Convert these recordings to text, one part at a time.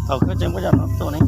Thaum koj tseem muaj cov no tuaj ne.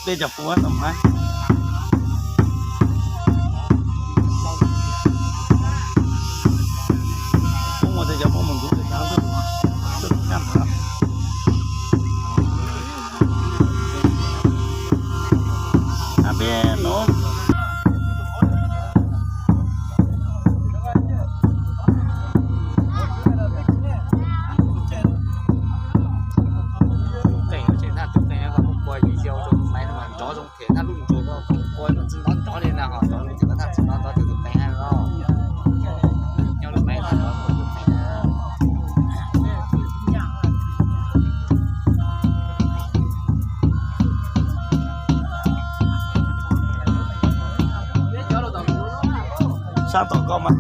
Tej cov pub tau mas. Pub mus tej cov pub mus ntxuv tej cov ntxuv tus tus nyab ntawd. Peb no Sab tom koj mas.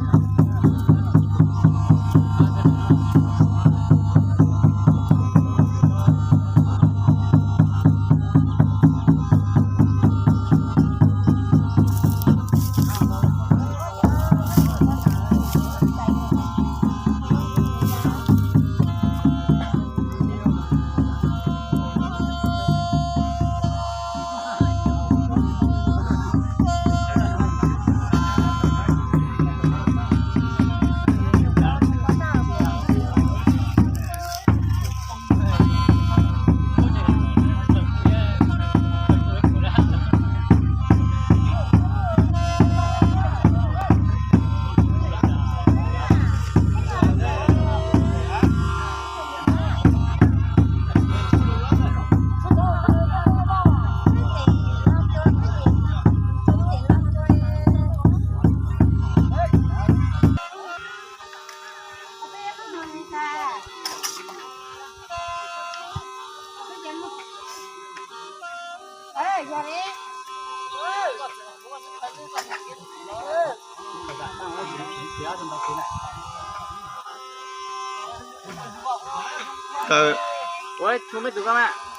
Kaw,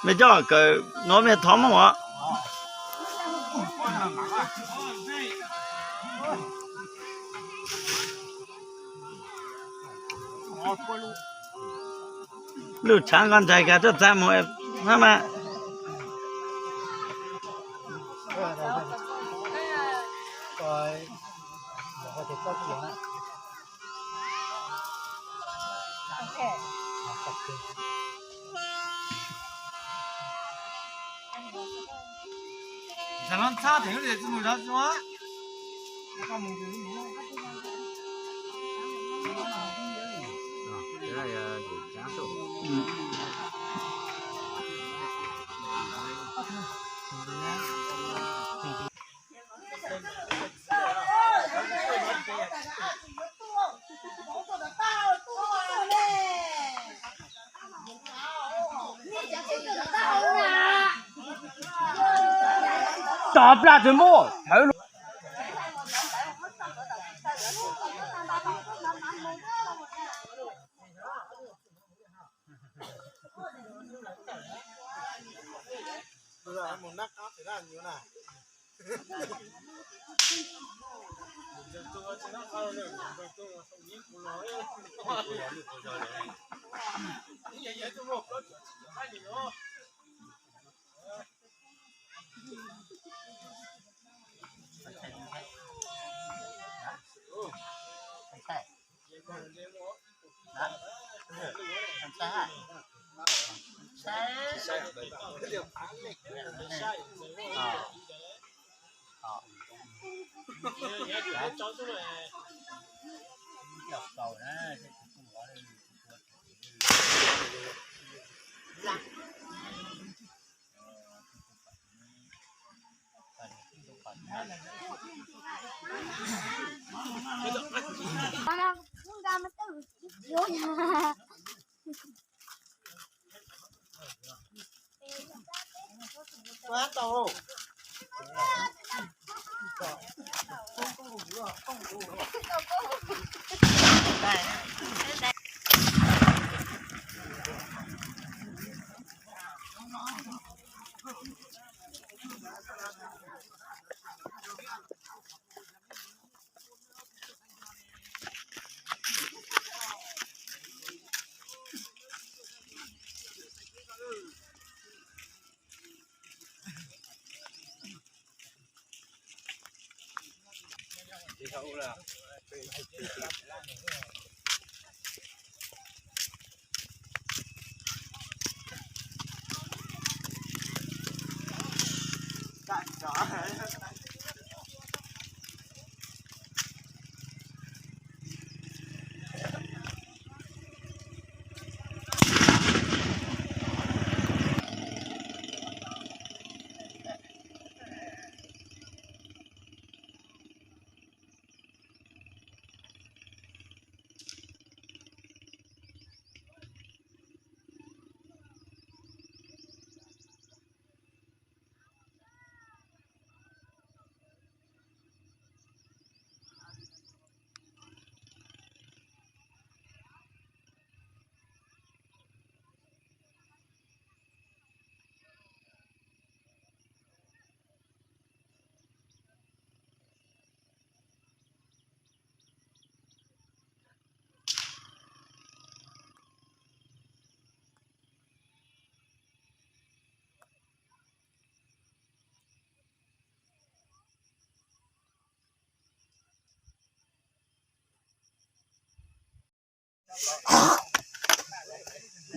mej coj kaw no mej thov mog. Lub tshav nqos ntsais kag tuaj txav mus hab mas. Tov plag tsis muaj.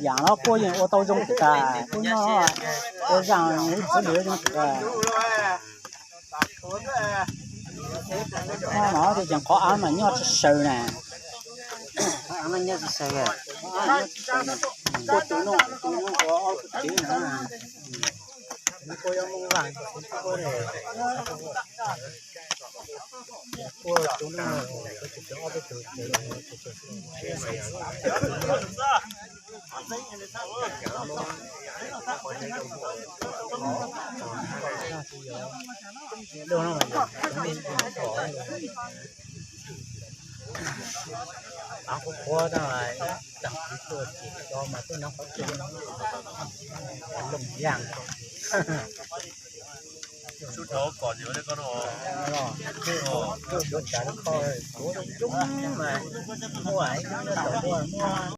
Yaam no kuj yeej ua tau zoo tas, kuj nyob ua zaaj ib txwv lug zoo tas. No ces qhov av mas nyob tsis saw na. Qhov av mas nyob tsis saw. Av qhuav qhuav tag, tag kis tuaj ces cov mas tuaj nov qhov twg, looj yaj. Tuaj yuav tsam lub kho tuav zoo mas muaj ib lub no tau muaj muaj.